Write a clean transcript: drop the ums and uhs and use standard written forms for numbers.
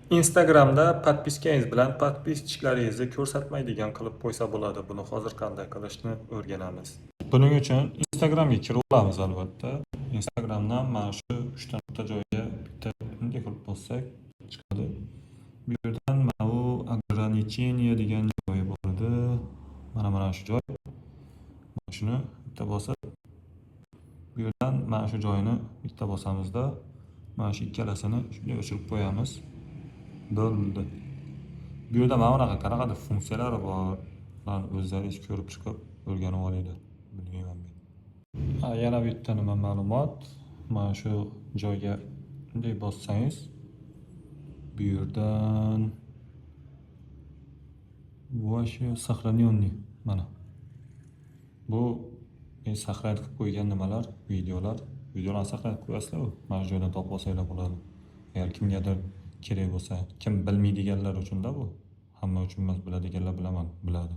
Instagramda подписка ngiz bilan подписчик laringizni ko'rsatmaydigan qilib qo'ysa bo'ladi. Buni hozir qanday qilishni o'rganamiz. Buning uchun Instagramga kirib olamiz albatta. Instagramdan mana shu uchta nuqta joyiga bitta bunday qilib bossak, chiqadi. Bu yerdan mana bu ограничение degan joyi bor edi. Mana shu joy. Mana shuni bitta bosib, bu yerdan mana shu joyini bitta bosamizda, mana shu ikkalasini shunday o'chirib qo'yamiz. Bo'ldi. Bu yerda mana bunaqa qanaqadir funksiyalari bor. Ularni o'zlaringiz ko'rib chiqib, o'rganib olinglar. Bilmayman men. Ha, yana bitta nima ma'lumot. Mana shu joyga bunday bossangiz, bu yerdan "Ваши сохраненные", mana. Bu men сохранить qilib qo'ygan nimalar, videolar. Videolarni сохранить qo'yasizlar-ku. Mana shu joydan topib olsanglar bo'ladi. Agar kimgadir kerak bo'lsa, kim bilmaydiganlar uchun-da bu. Hamma uchun emas, biladiganlar bilaman, biladi.